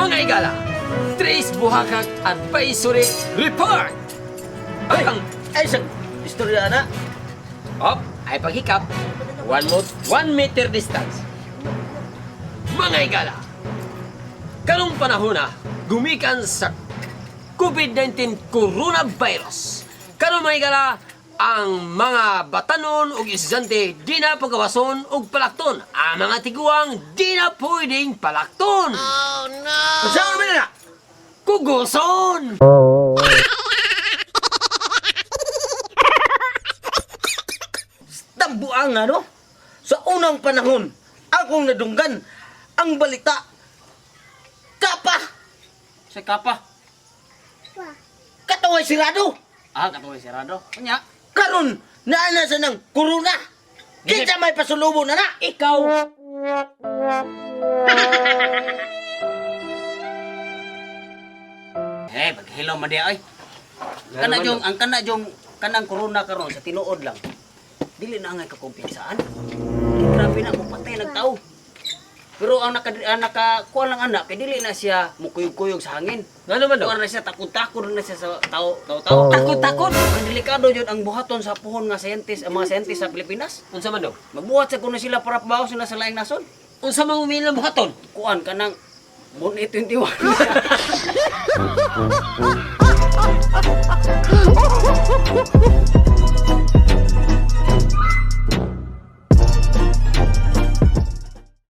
Mga higala, Tres Buhakag Advisory Report! Ay, ang Ay, sa istorya na. Op, ay paghikap. 1 meter distance. Mga higala, karong panahon na, gumikan sa COVID-19 coronavirus. Karon, mga higala, ang mga batanon ug estudyante di na pagawason ug palakton. Ang mga tiguang di na pwedeng palakton. Oh no! Saan ba na? Kuguson! Tambuang ano? Sa unang panahon, akong nadunggan ang balita. Kapa! Sa kapa. Kataway sirado! Ah, katuloy sirado. Unya. Karon, naa na sa ng corona! Kinsa may pasulubo na na! Ikaw! Eh, paghilaw man diay. Kana jong ang kana jong kanang corona karon sa tinuod lang. Dili na angay kakumpiyansaan. Kay grabe na kung patay nagtao. Pero ang naka kuan lang anak kay dili na siya mukuyog-kuyog sa hangin. Nga naman daw? Kuan na siya, takot-takot na siya sa tao, tao-tao. Takot-takot? Ang delikado jud ang buhaton sa puhon nga scientist, ang mga scientist sa Pilipinas. Unsa man daw? Magbuhat sa kuno sila para pabaw sila sa laing nasod. Unsa man umilang buhaton? Kuan kanang Bon 21.